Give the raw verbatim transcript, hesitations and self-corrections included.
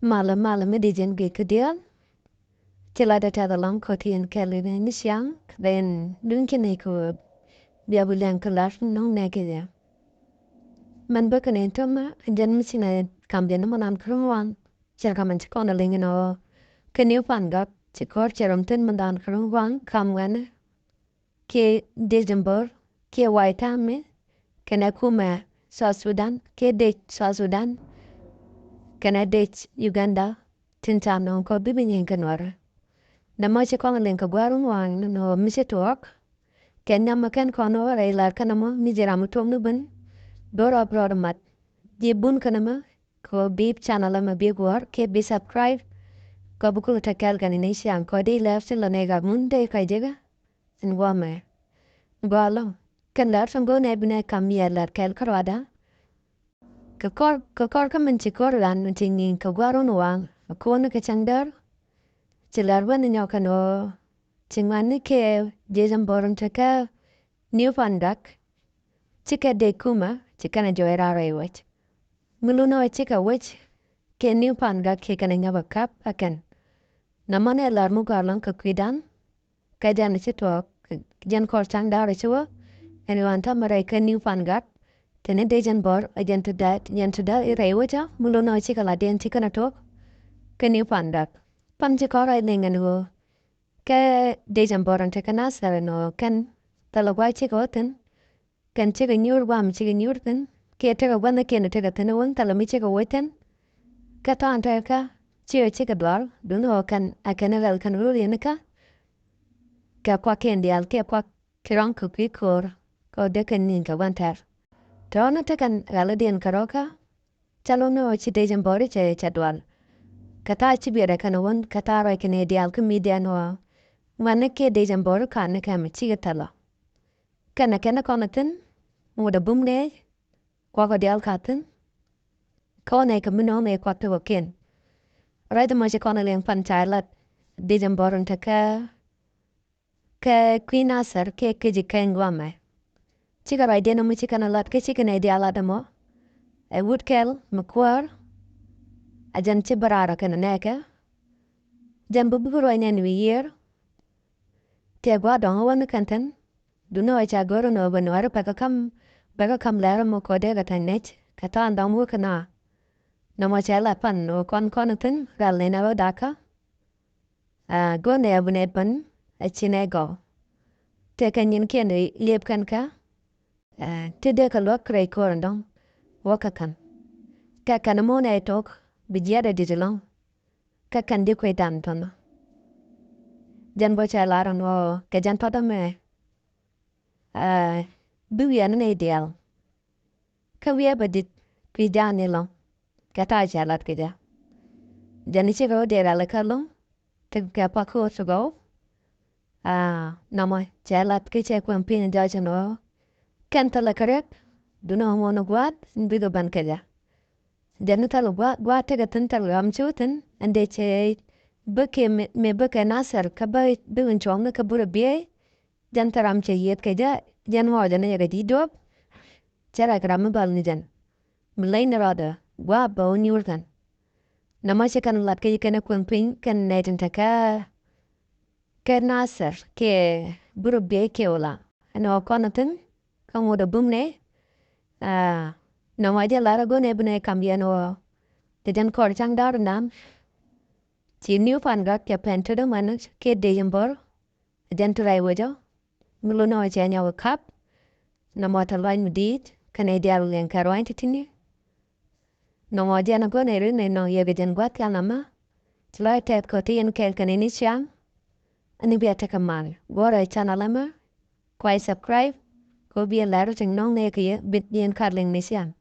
Malɛ malɛ mi di jɛn gik kä diaal. Ci la dee tɛth alɔŋ kä ti yɛn kɛl ni ciaŋ. Then duŋ ci nɛy kɛ wee bia bi liɛŋ kɛ lar nɔŋ nɛy kɛ jɛ. Mɛn bä kɛ nɛy tɔmɛ jɛn mi ci nɛ kam jɛn ni mɛ nan kɛ rum waŋ. Cɛ kamɛ ci kɔn a liŋ inɔ kɛ New Pangak ci kɔr cɛ rum thin mɛ nan kɛ rum waŋ kam wɛnɛ. Kiɛ dec Bor kiɛ White Army kɛnɛ kumɛ South Sudan kiɛ dec South Sudan kɛnɛ dec Uganda. Tin ca nɔŋ kɔ bi bi nyin kɛ Nuäri. Nɛ mɔ ci kɔn liŋ kɛ gua̱r wun waŋ ni nɔ mi ci tuɔɔk. Kɛ nyam mɛ kɛn kɔn wä rɛy lar kɛn mɔ mi jiram mi tuɔɔk ni ben. Bor ɔ brɔd mat ji̱ bun kɛn mɛ kɛ bi channel mɛ bi guɔ̱r kiɛ bi subscribe. Kɔ bi kul tɛ kɛl kɛn ni ciaŋ kɔ di lɛr tin lɔ nɛ gak mun dee kɛ jegä. Ɛn guamɛ gualɔ kɛn lɛr tin go̱o̱nɛ binɛ kam yɛ lɛr kɛl kärɔada. Kɛ kɔr kɛ kɔr kä min ci kɔr ran min ci nyiŋ kɛ guarun waŋ a ko̱n kɛ cäŋ däär. Ci lɛr wän nyɔk kɛn ɣöö ci ŋuan ni kɛ jiɛc ɛn bɔr in te kä New Pangak. Ci kɛ dee kumä ci kɛn a jɔɔc raar rɛy wec. Mi lun ɣöö ci kɛ wec kɛ New Pangak kiɛ kɛn a nyɔk a kap a kɛn. Nɔmɔ nɛ lɛr mi guar lɔŋ kɛ kui̱dan. Kɛ jɛn ci tuɔɔk jɛn kɔr ca̱ŋ da̱r ci wä. Ɛn ɣän tɔ̱ mi rɛy kɛ New Pangak. Teni dee jɛn bɔr ɛ jɛn ti da̱r jɛn ti da̱r i̱ rɛy wä cä mi lon ɔ cikɛ la diɛn ci kɛnɛ tuɔɔk. Kɛ New Pangak pan ci kɔr rɛy liŋ ɛn ɣöö kɛ dee jɛn bɔr ɛn ti kɛ Nasir ɛn ɣöö kɛn thilɛ gua̱c cikɛ wä thi̱n. Kɛn cikɛ nyuur guam cikɛ nyuur thi̱n kiɛ tekɛ gua̱thnikiɛn tekɛ thi̱n wun thilɛ mi cikɛ woc thi̱n. Kɛ tɔ̱ ɛn tɛɛkä ci ɣä cikɛ dual duundɛ ɣöö kɛn a kɛn rɛl kɛn rul yɛn kä. Kɛ kuakiɛn diaal kiɛ kuak ki rɔ̱ŋ kɛ kui̱ ko̱o̱r kɛ ɣöö dee kɛn ni̱n kɛ gua̱n tɛr. Tɔ̱ ni tekɛn rɛl i̱diɛn kɛ rɔ̱kä. Ca lo̱ŋ ni ɣöö ci dec ɛn bɔri cɛ cɛ dual. Kɛ thaar ci biɛt ɛ kɛn wun kɛ thaar ruac kɛn i̱ diaal kä mi̱dian ɣöö ŋuɛ̈tni kiɛ dec ɛn bɔri ka̱n ni kɛmɛ cikɛ thilɛ. Kɛnɛ kɛnɛ kɔn a thi̱n ŋot a bum nɛy. Kuak a diaal ka thi̱n. Kɔn nɛy kɛ mi nɔŋ nɛy kuak ti kɔkiɛn. Ruac dhamɔ ci kɔn a liɛŋ pan ca lat. Dec ɛn bɔr in te kä kɛ kui̱ Nasir kɛ kɛ ji̱ kɛny guamɛ. Cikɛ ruacdiɛn ɛmɔ ci kɛn a lat kä ci kɛn a diaal lat ɛmɔ. Ɛ wut kɛl mi kuäär. A jɛn ci bä raar ɔ kɛn a nɛɛkɛ. Jɛn bi buk ruac nɛn wi̱i̱ yiër. Tëë gua̱a̱r dɔ̱ŋ ɣä wä ni kɛn thi̱n. Duundɛ ɣöö ca go̱r ɛn ɣöö bɛ Nuääri pekɛ ka̱m pekɛ ka̱m lɛr ɛmɔ kɛ ɣöö dee kɛ ta̱ny nɛc kɛ tha̱a̱ŋ dɔ̱ŋ wä kɛ naath. Nɔmɔ cɛ lat pan ɣöö kɔn kɔn thi̱n rɛl nɛn ɛ ɣöö dakä. Aa, go̱o̱r nɛ ɛ bi nɛ ben ɛ ci nɛ gɔw. Tëë kɛ nyinkiɛn liep kɛn kä. Aa, ti dee kɛ luäk rɛy ko̱r ɛn dɔ̱ŋ wä kɛ kän. Kɛ kɛn ɛmɔ nɛ ɛ tok bi jiɛt ɛ di̱t ɛlɔ̱ŋ. Kä kɛn di kuecdan tɔ̱nɔ. Jɛn bä cɛ lar ɛn ɣöö kɛ jɛn tɔ̱t ɛmɛ. Aa, bi wiɛɛni nɛy diaal. Kä wiɛɛ bä dit kui̱dan ni lɔ̱ŋ. Kɛ ta̱a̱ cɛ lat kɛ jɛ. Jɛn cikɛ wä diaal ɛ kä lɔ̱ŋ. Ti kɛ pak kä wä ti gɔw. Aa, nɔmɔ cɛ lat kä cɛ kuɛn piny jɔc ɛn ɣöö kɛn thilɛ kɛ riɛk. Duundɛ ɣöö ŋuɔ̱n gua̱a̱th in bikɛ ben kɛ jɛ. Jɛn ni thil gua̱a̱th gua̱a̱th tekɛ thi̱n thil ram cu thi̱n ɛn dee cɛ bäkɛ mëë bäkɛ Nasir kä bä bikɛ cuɔ̱ŋni kä burɛ biey. Jɛn thil ram cɛ yieth kɛ jɛ jɛn ŋɔɔcɛ ni yɛ kɛ ji̱ duɔ̱p. Cɛ rɛk ram mi bal ni jɛn mi leny ni rɔɔdɛ gua̱a̱th bä wä nyuur kɛn. Nɔmɔ ci kɛn lat kɛ ji̱ kɛn ɛ kueŋ piny kɛn nɛy tin te kä kɛ Nasir kiɛ burɛ biey kiɛ wula ɛn ɣöö kɔn thi̱n. Kä ŋot a bum nɛ. Aa, nɔmɔ jɛ lar a go̱n ɛ bi nɛ kam yɛn ɣöö tɛ jɛn kɔr ca̱ŋ da̱r nan. Ci New Pangak cɛ pɛn te dämän kiɛ dec in bɔr. Jɛn ti rɛy wecä mi lun ɣöö cɛ nyɔk kap. Nɔmɔ te luany mi di̱i̱t kɛnɛ diaal liɛŋ kɛ ruany ti ti̱ni. Nɔmɔ jɛn a go̱n ɛ ri nɛ nɔŋ yɛ kɛ jɛn gua̱th thiaŋ amä. Ci lɔc tɛth kɔ ti yɛn kɛɛl kɛnɛ ni ciaŋ. Ani bia tekɛ mal guɔrɛ channel ɛmɛ. Kuay subscribe kɔ biɛ lɛr tin nɔŋ nɛ kɛ yɛ bit yɛn kar liŋ ni ciaŋ.